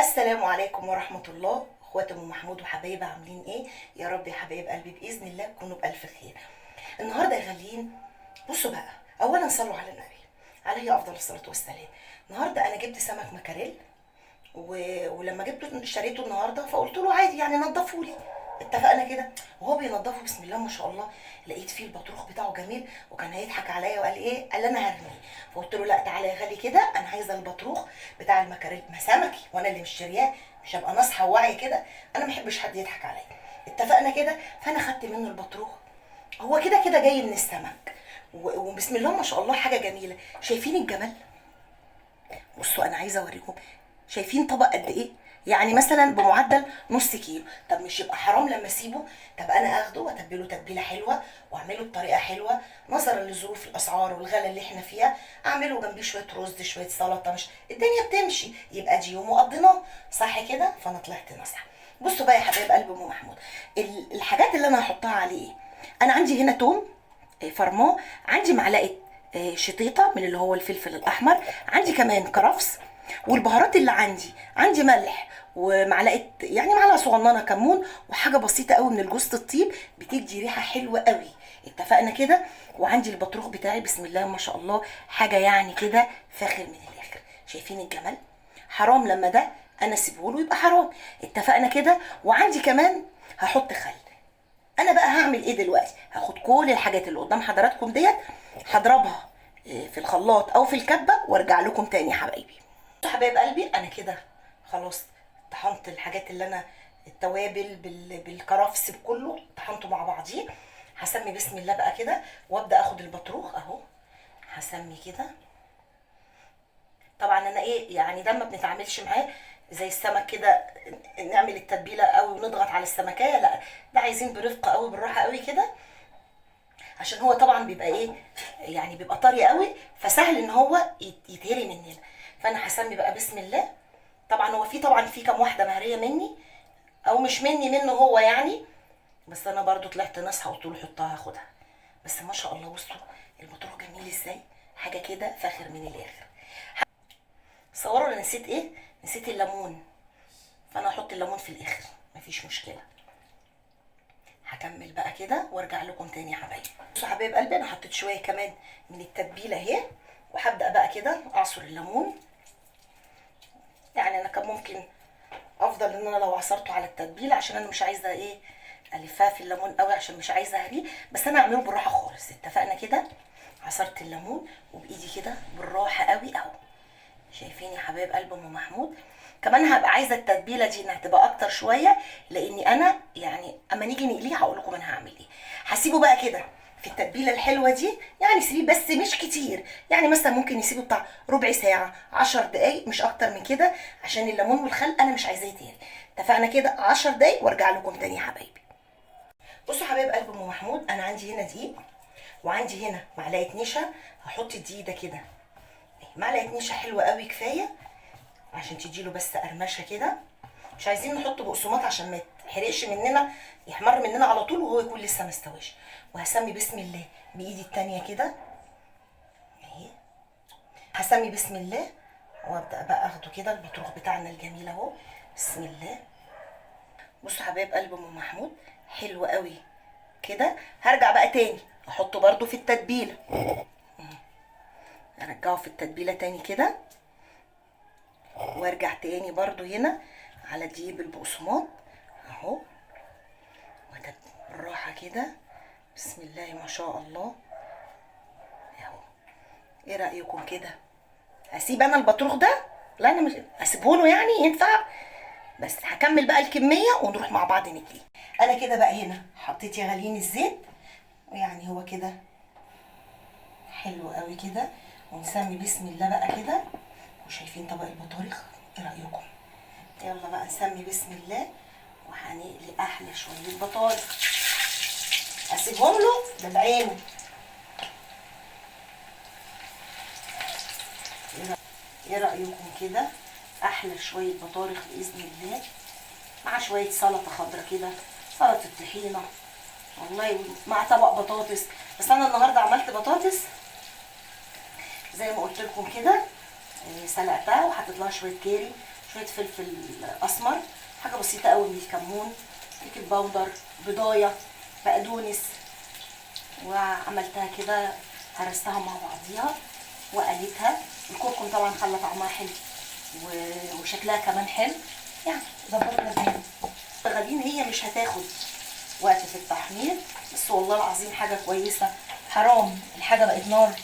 السلام عليكم ورحمة الله. اخوات ام محمود وحبايبي عاملين ايه؟ يا رب يا حبايب قلبي باذن الله تكونوا بالف خير. النهارده يا غاليين بصوا بقى، اولا صلوا على النبي عليه افضل الصلاة والسلام. النهارده انا جبت سمك مكاريل ولما جبته اشتريته النهارده فقلت له عادي يعني نضفه لي، اتفقنا كده. وهو بينضفه بسم الله ما شاء الله لقيت فيه البطروخ بتاعه جميل، وكان هيضحك عليا وقال ايه؟ قال انا هرميه. فقلت له لا تعالى يا غالي كده، انا عايزه البطروخ بتاع المكاريل، ما سمكي وانا اللي مشترياه، مش هبقى ناصحه وواعيه كده، انا ما بحبش حد يضحك عليا. اتفقنا كده. فانا خدت منه البطروخ، هو كده كده جاي من السمك، وبسم الله ما شاء الله حاجة جميلة. شايفين الجمال؟ بصوا انا عايزه اوريكم، شايفين طبق قد ايه؟ يعني مثلا بمعدل نص كيلو. طب مش يبقى حرام لما اسيبه؟ طب انا اخده واتبله تتبيله حلوة واعمله بطريقة حلوة، نظرا لظروف الاسعار والغلا اللي احنا فيها، اعمله جنبيه شوية رز شوية سلطة، مش الدنيا بتمشي، يبقى دي يوم وقضيناه صح كده. فانا طلعت نصح. بصوا بقى يا حبايب قلب ام محمود، الحاجات اللي انا هحطها عليه ايه؟ انا عندي هنا توم فرماه، عندي معلقه شطيطه من اللي هو الفلفل الاحمر، عندي كمان كرفس، والبهارات اللي عندي، عندي ملح ومعلقة يعني معلقه صغننه كمون، وحاجه بسيطة قوي من الجوز الطيب بتدي ريحه حلوة قوي. اتفقنا كده. وعندي البطروخ بتاعي بسم الله ما شاء الله، حاجة يعني كده فاخر من الاخر. شايفين الجمال؟ حرام لما ده انا اسيبه له يبقى حرام. اتفقنا كده. وعندي كمان هحط خل. انا بقى هعمل ايه دلوقتي؟ هاخد كل الحاجات اللي قدام حضراتكم ديت هضربها في الخلاط او في الكبه وارجع لكم تاني يا حبايبي. بصوا حبايب قلبي، انا كده خلاص طحنت الحاجات اللي انا التوابل بالكرفس بكله طحنته مع بعضيه. هسمي بسم الله بقى كده وابدا اخد البطروخ اهو، هسمي كده. طبعا انا ايه يعني ده ما بنتعاملش معاه زي السمك كده نعمل التتبيله قوي ونضغط على السمكيه، لا ده عايزين برفق قوي بالراحة قوي كده، عشان هو طبعا بيبقى ايه يعني بيبقى طري قوي، فسهل ان هو يتهري مننا. فانا هسمي بقى بسم الله. طبعا هو في طبعا في كام واحدة مهريه مني او مش مني منه هو يعني، بس انا برضو طلعت ناصحه قلت له حطها هاخدها. بس ما شاء الله بصوا المطروح جميل ازاي، حاجة كده فاخر من الاخر. صوروا انا نسيت ايه؟ نسيت الليمون، فانا هحط الليمون في الاخر مفيش مشكلة. هكمل بقى كده وارجع لكم تاني يا حبايبي. بصوا حبايب قلبي، انا حطيت شوية كمان من التتبيله اهي، وهبدا بقى كده اعصر الليمون. يعني انا كان ممكن افضل ان انا لو عصرته على التتبيله، عشان انا مش عايزه ايه الفها في الليمون قوي، عشان مش عايزه اهريه، بس انا هعمله بالراحة خالص. اتفقنا كده. عصرت الليمون وبايدي كده بالراحة قوي اهو. شايفين يا حبايب قلب ام محمود؟ كمان هبقى عايزه التتبيله دي انها تبقى اكتر شوية، لاني انا يعني اما نيجي نقليه هقول لكم انا هعمل ايه. هسيبه بقى كده في التتبيله الحلوة دي، يعني سيبيه بس مش كتير، يعني مثلا ممكن نسيبه بتاع ربع ساعة 10 دقايق مش اكتر من كده، عشان الليمون والخل انا مش عايزاه يتهري. اتفقنا كده. 10 دقايق وارجع لكم تاني يا حبايبي. بصوا حبايب قلب ام محمود، انا عندي هنا دقيق وعندي هنا معلقه نشا. هحط الدقيق ده كده، معلقه نشا حلوة قوي كفاية عشان تديله بس قرمشه كده. مش عايزين نحط بقسماط عشان ما يتحرقش مننا، يحمر مننا على طول وهو يكون لسه ما استواش. وهسمي بسم الله بايدي التانية كده اهي، هسمي بسم الله وابدا بقى اخده كده البطروخ بتاعنا الجميل اهو بسم الله. بصوا حبايب قلب ام محمود حلو قوي كده. هرجع بقى تاني احطه برده في التتبيله، ارجعه في التتبيله تاني كده، وارجع تاني برده هنا على دقيق بالبقسماط اهو، بالراحة كده بسم الله ما شاء الله اهو. ايه رايكم كده؟ اسيب انا البطروخ ده؟ لا انا مش اسيبه له يعني ينفع، بس هكمل بقى الكمية ونروح مع بعض نقليه. انا كده بقى هنا حطيت يا غاليين الزيت، ويعني هو كده حلو قوي كده، ونسمي بسم الله بقى كده. وشايفين طبق البطاريخ؟ ايه رايكم؟ يلا بقى نسمي بسم الله وهنقلي احلى شوية بطاريخ. اسيبهم له ده بعينه. ايه رايكم كده؟ احلى شوية بطاريخ باذن الله، مع شوية سلطة خضراء كده، سلطة طحينه والله، مع طبق بطاطس. بس انا النهارده عملت بطاطس زي ما قلت لكم كده، سلقتها وحطيت لها شوية كاري شوية فلفل اسمر، حاجة بسيطة قوي من الكمون، baking powder، بضايه، بقدونس، وعملتها كده هرستها مع بعضيها وقليتها. الكركم طبعا خلى طعمها حلو وشكلها كمان حلو، يعني ظبطنا الدنيا. غاليين هي مش هتاخد وقت في التحمير، بس والله العظيم حاجة كويسة. حرام الحاجة بقت نار،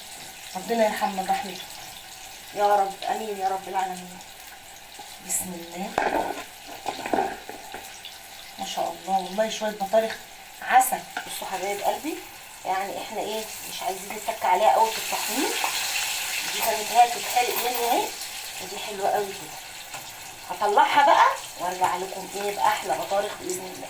ربنا يرحمنا برحمته يا رب، امين يا رب العالمين. بسم الله ما شاء الله، والله شوية بطارخ عسل. بصوا حبايب قلبي، يعني احنا ايه مش عايزين نتك عليها قوي في التحمير، دي كانت هي تتحرق مني اهي، ودي حلوة قوي كده. هطلعها بقى وارجع لكم ايه باحلى بطارخ باذن الله.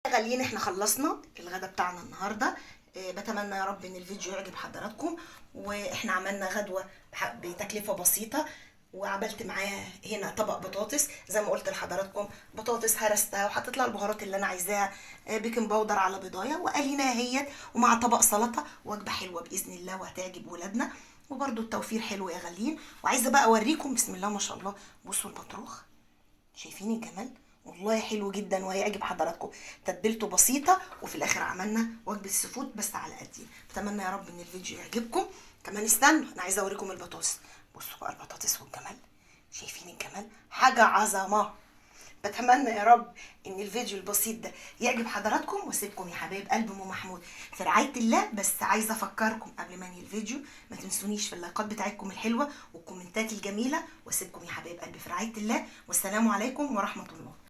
غاليين احنا خلصنا الغدا بتاعنا النهارده. بتمنى يا رب ان الفيديو يعجب حضراتكم. واحنا عملنا غدوه بتكلفه بسيطة، وعملت معاها هنا طبق بطاطس زي ما قلت لحضراتكم، بطاطس هرستها وحطيت لها البهارات اللي انا عايزاها، baking powder على بيضايه، وقليناها هي، ومع طبق سلطة. وجبة حلوة باذن الله وهتعجب ولادنا، وبرده التوفير حلو يا غاليين. وعايزه بقى اوريكم بسم الله ما شاء الله، بصوا البطروخ، شايفين الجمال؟ والله حلو جدا وهيعجب حضراتكم. تتبيلته بسيطة، وفي الاخر عملنا وجبة seafood بس على قدي. بتمنى يا رب ان الفيديو يعجبكم. كمان استنوا، انا عايزه اوريكم البطاطس. بصوا بقى البطاطس والجمال، شايفين الجمال؟ حاجة عظمه. بتمنى يا رب ان الفيديو البسيط ده يعجب حضراتكم، واسيبكم يا حبايب قلب ام محمود في رعاية الله. بس عايزه افكركم قبل ما انهي الفيديو، ما تنسونيش في اللايكات بتاعتكم الحلوة والكومنتات الجميلة. واسيبكم يا حبايب قلبي في رعاية الله، والسلام عليكم ورحمة الله.